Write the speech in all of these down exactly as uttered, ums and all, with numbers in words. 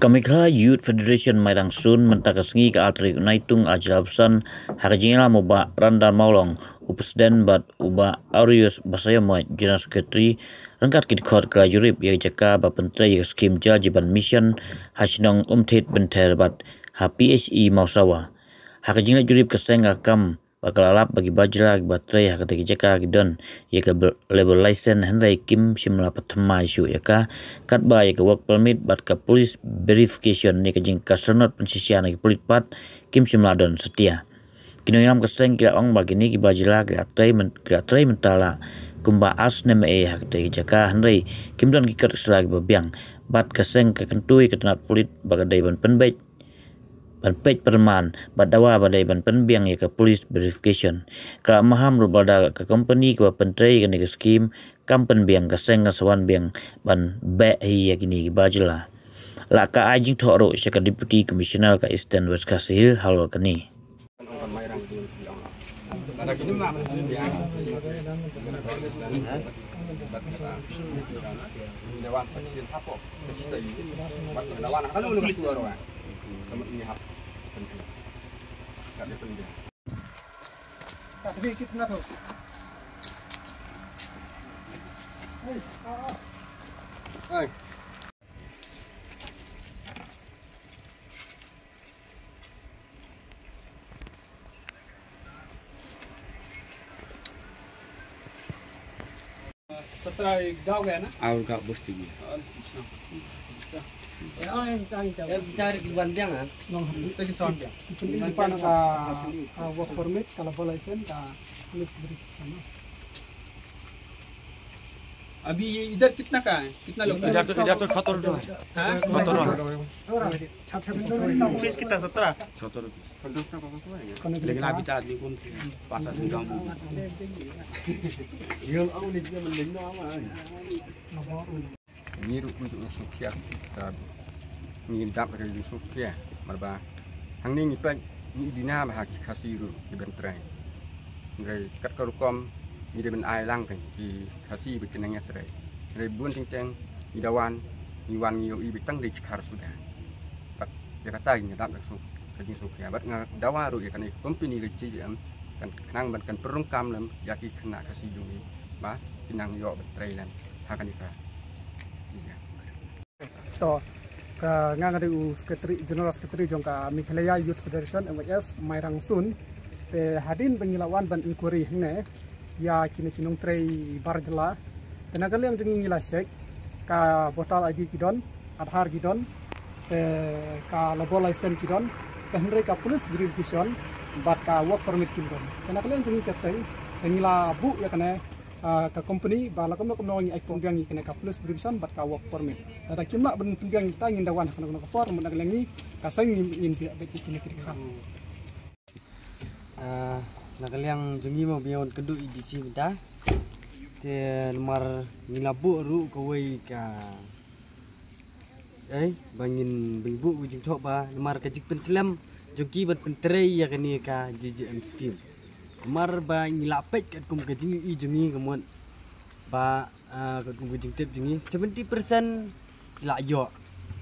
Ka Meghalaya Youth Federation Mairang Sun mynta ka sngi ka ar tarik u Naitung ar hajar arphew san ha ka jingïalam u Bah Randall Mawlong, u President, bad u Bah Arius Basaiawmoit, General Secretary, ryngkat ki dkhot ka la jurip ïa ka jaka ba pyntrei ïa ka skim Jal Jeevan Mission ha shnong Umthit Bynther bad ha P H E Mawsawa. Ha ka jingleit jurip ka seng ka kam ba ka la lap ba ki ba jylla ki ba trei ha kata ki jaka ki don ïa ka bel-, labour license, hynrei kim shym la pynthymmai shuh ïa ka, katba ïa ka work permit bad ka police verification ne ka jingkasarnot pynshisha na ki pulit pat kim shym la don satia. Ki nongïalam ka seng ki la ong ba kine ki ba jylla ki la trei myn-, ki la trei mynta la kumba ar snem eh ha kata ki jaka, hynrei kim don ki kot ki sla ki ba biang, bad ka seng ka kyntu ïa ka tnat pulit ba ka dei ban pynbeit ban peit pyrman bad dawa ba dei ban pynbiang ïa ka police verification. Ka la maham ruh ba lada ka company kaba pyntrei ïa kane ka skim kam pynbiang, ka seng kan sa wan biang ban beh hi ïa kine ki ba jylla. La ka ai jingthoh ruh sha ka Deputy Commissioner ka Eastern West Khasi Hills halor kane. सत्रह एक गांव गया ना? और गांव बस्ती गया। अच्छा। यार, बेचारे की बन गया ना? Wan biang. Wan biang. Wan biang. Work permit, ka labour license, ka police verification. अभी ये इधर कितना का है? कितना लोग? इधर तो, इधर तो सत्रह है। हाँ? सत्रह है। फीस कितना? सत्रह? सत्रह। लेकिन अभी तो आदमी कम थे, पाँच आदमी गाँव में। Ngi ruh ngi sngewkhia, ta ngi dap ka jingshngaiñ, namar ba hangne ngi peit ngi duna ba ha ki Khasi ruh ki ban trei. Hynrei kat ka rukom ngi dei ban ai lang ka ki Khasi ba kin nang ïatrei. Hynrei bun teng teng ngi da wan, ngi wan ngi ïohi ba tang dei ki khar suda. Bad ïa kata ngi dap ka sngewkhia, bad nga dawa ruh ïa kane company ka J J M kan khnang ban kan pynrung kam lem ïa ki khynnah Khasi jong ngi ba kin nang ïoh ban trei lem ha kane ka J J M. To, ka nga nga dei u secretary, general secretary jong ka Meghalaya Youth Federation, M Y F, Mairang Sun. Te hadien ba ngi la wan ban inquiry hangne ïa kine ki nongtrei bar jylla, te na ka liang jong ngi ngi la check ka voter I D ki don, Aadhaar ki don, te ka labour license ki don, te hynrei ka police verification bad ka work permit ki don. Te na ka liang jong ngi ka seng, te ngi la buh ïa kane ah, ka company ba la kumno kumno ngi ai pynbiang ïa kane ka police verification bad ka work permit. Lada kim lah ban pynbiang kita ngin da wan ha kano kano ka por, mut na ka liang ngi ka seng ngin, ngin biang bad ïa kine ki dkhar. Ah, na ka liang jong ngi ma biang wan kynduh ïa D C mynta. Te namar ngi la buh ruh kawei ka Ei, ba ngin bynbuk ka jingthoh ba namar ka jingpynslem jong ki ban pyntrei ïa kane ka J J M scheme. Namar ba ngi la peit katkum ka jingïohi jong ngi ka mut ba, ah, katkum ka jingtip jong ngi seventy percent ki la ïoh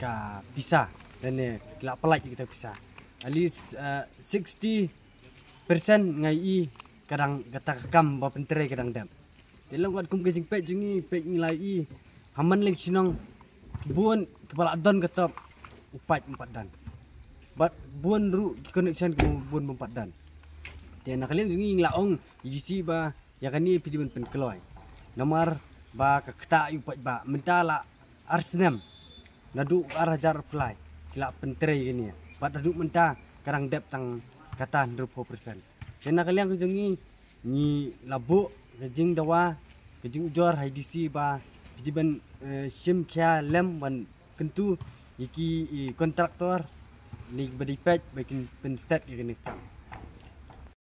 ka pisa lane ki la pyllait ïa kita pisa. At least, ah, sixty percent nga ïohi ka dang kata ka kam ba pyntrei ka dang dep. Te long katkum ka jingpeit jong ngi, peit ngi la ïohi ha man leng shnong bun kiba la don ka top u paid um pat don. Bad bun ruh ki connection ki bun bun pat don. Te na ka liang jong ngi ngi la ong ïa ki shi ba ïa kane phi dei ban pynkloi. Namar ba ka kata ïa u paid ba mynta la ar snem naduh ar hajar arphew lai ki la pyntrei kane bad naduh mynta ka dang dep tang kata hynriewphew percent. Te na ka liang ka jong ngi ngi la buh ka jingdawa ka jingujor ha i D C ba phi dei ban, eh, shim khia lem ban kyntu ïa ki, i, contractor ne ba dei peit ba kin pynstet ïa kane ka kam.